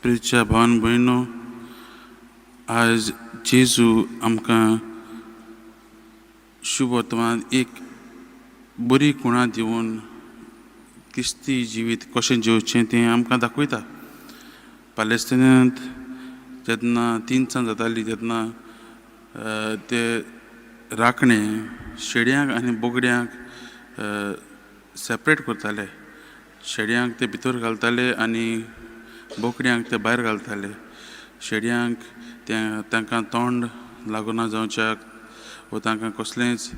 प्रिच्या भावान भयणो, आज जेजू आमकां शुभ वर्तमान एक बरी खुणा दिवन क्रिस्ती जिवीत कशें जिवचें तें आमकां दाखयता. पालेस्तिनांत जेन्ना तिनसांज जाताली तेन्ना ते राखणे शेड्यांक आनी बोकड्यांक सेपरेट करताले. शेड्यांक ते भितर घालताले आनी बोकड्यांक ते भायर घालताले. शेड्यांक ते तांकां तोंड लागना जावच्याक वो तांकां कसलेंच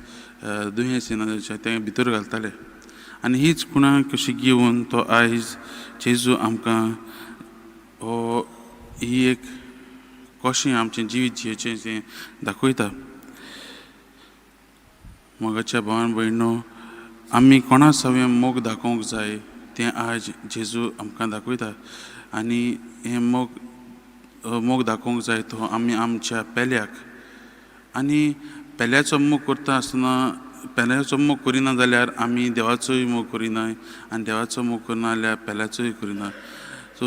दुयेंस येना जावच्याक ते भितर घालताले. आनी हीच खुणा कशी घेवन तो आयज जेजू आमकां हो ही एक कशें आमचें जिवीत जियेचें तें दाखयता. मोगाच्या भावान भयणो, आमी कोणा सवें मोग दाखोवंक जाय तें आज जेजू आमकां दाखयता. आनी हें मोग मोग दाखोवंक जाय तो आमी आमच्या पेल्याक. आनी पेल्याचो मोग करता आसतना, पेल्याचो मोग करिना जाल्यार आमी देवाचोय मोग करिना आनी देवाचो मोग करना जाल्यार पेल्याचोय करिना. सो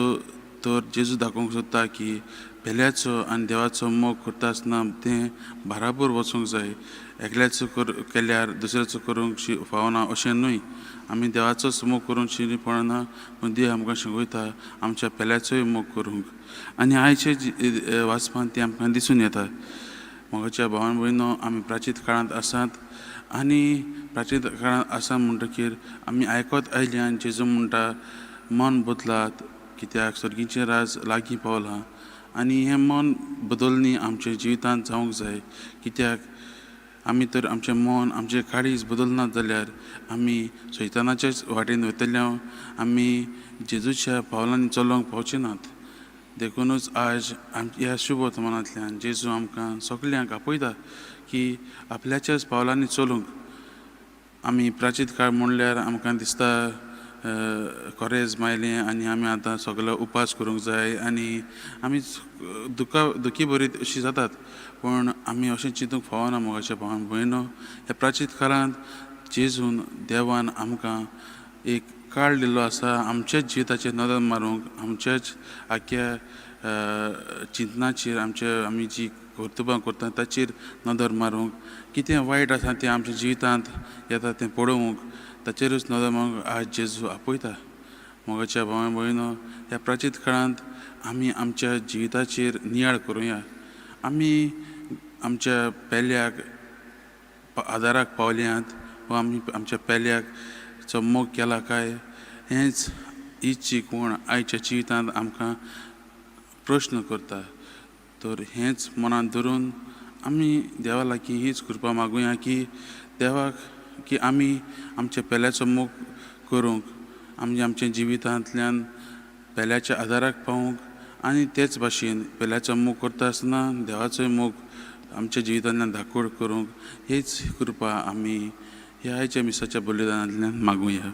तर जेजू दाखोवंक सोदता की पेल्याचो आनी देवाचो मोग करता आसतना तें बराबर वचूंक जाय. एकल्याचो केल्यार दुसऱ्याचो करूंक फावना अशें न्हय. आमी देवाचोच मोग करूंक शिरी पडना, पूण देव आमकां शिकयता आमच्या पेल्याचोय मोग करूंक. आनी आयचे वाचपांत तें आमकां दिसून येता. मोगाच्या भावान भयणो, आमी प्राचीन काळांत आसात आनी प्राचीन काळांत आसा म्हणटकीर आमी आयकत आयली आनी जेजू म्हणटा, मन बदलात कित्याक सर्गीचें राज लागीं पावलां. आनी हें मन बदलणी आमच्या जिवितांत जावंक जाय, कित्याक आमी तर आमचें मन आमचें काळीज बदलना जाल्यार आमी सैतानाच्याच वाटेन वयतले, आमी जेजूच्या पावलांनी चलोवंक पावचे नात. देखुनूच आज ह्या शुभ वर्तमानांतल्यान जेजू आमकां सगल्यांक आपयता की आपल्याच्याच पावलांनी चलूंक. आमी प्राचीन काळ म्हणल्यार आमकां दिसता कोरेज मायलें आनी आमी आतां सगलो उपास करूंक जाय आनी आमी दुखा दुखी भरीत अशी जातात. पूण आमी अशें चिंतूंक फावना. मोगाच्या भावान भयणो, ह्या प्राचीन काळांत जेजून देवान आमकां एक काळ दिल्लो आसा आमच्याच जिविताचेर नदर मारूंक, आमच्याच आख्या चिंतनाचेर, आमच्या आमी जी कर्तुबां करता ताचेर नदर मारूंक, कितें वायट आसा तें आमच्या जिवितांत येता तें पळोवंक, ताचेरूच नदर मारूंक आज जेजू आपयता. मोगाच्या भावा भयणो, ह्या प्राचीन काळांत आमी आमच्या जिविताचेर नियाळ करुया. आमी आमच्या पेल्याक आदाराक पावल्यात वा आमी आमच्या पेल्याक चो मोग केला काय, हेंच हीच शिकवण आयच्या जिवितांत आमकां प्रश्न करता. तर हेंच मनांत धरून आमी देवा लागीं हीच कृपा मागुया की देवाक की आमी आमच्या पेल्याचो मोग करूंक, आमी आमच्या जिवितांतल्यान पेल्याच्या आदाराक पावूंक आनी तेच भाशेन पेल्याचो मोग करता आसतना देवाचोय मोग आमच्या जिवितांतल्यान दाखोवड करूंक, हीच कृपा आमी ह्या आयच्या मिसाच्या बलिदानांतल्यान मागुया.